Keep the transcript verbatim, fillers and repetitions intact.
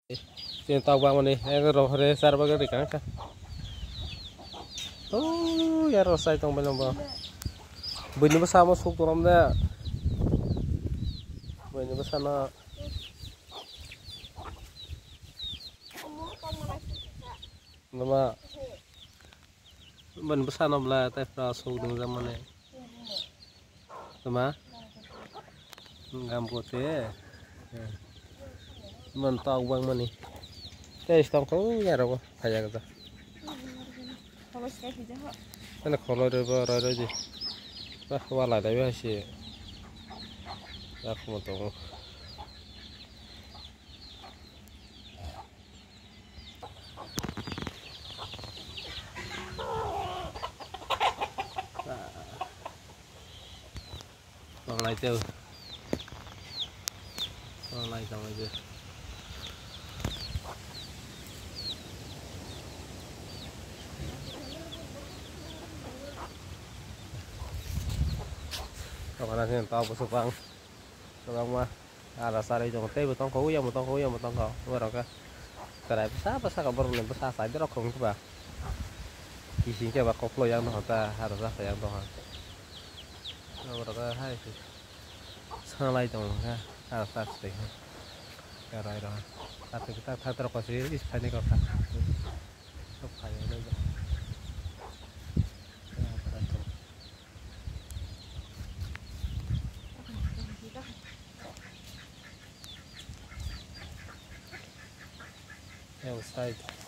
Chini tok bangmani, ego rohore char bagwi rikang kha. Oh, yaro sai tong belong bo. Buini bwsa mo suk tongrom de. Buini bwsa no. Mama. Buini bwsa no bla tai pra suk dong jam mani. Tama? Gam kote. Man tok bang mani. Tei stong ko ya rogo phaya ga. Tene kholo re bo roi roi di. Ba wala dai ba si. Ya khumo tongo. Tonglai teo. Tonglai tonglai je. Tongana sini tau busuk bang. Kwbangma ada sarwi tongo, teibo tongkha, uyangbo tongkha, uyangbo tongkha, borok khe chwrai bwsa bwsa kha borokni bwsa achai borok khong khe ba kising khe ba koklo yang tongkha ta ada sa yang tongkha. Borok khe hai se sanglai tongo khe ada sa se khe rai rw kha ta ta ta rok se is phai ni kha. Sok phai nai ba. Yang side.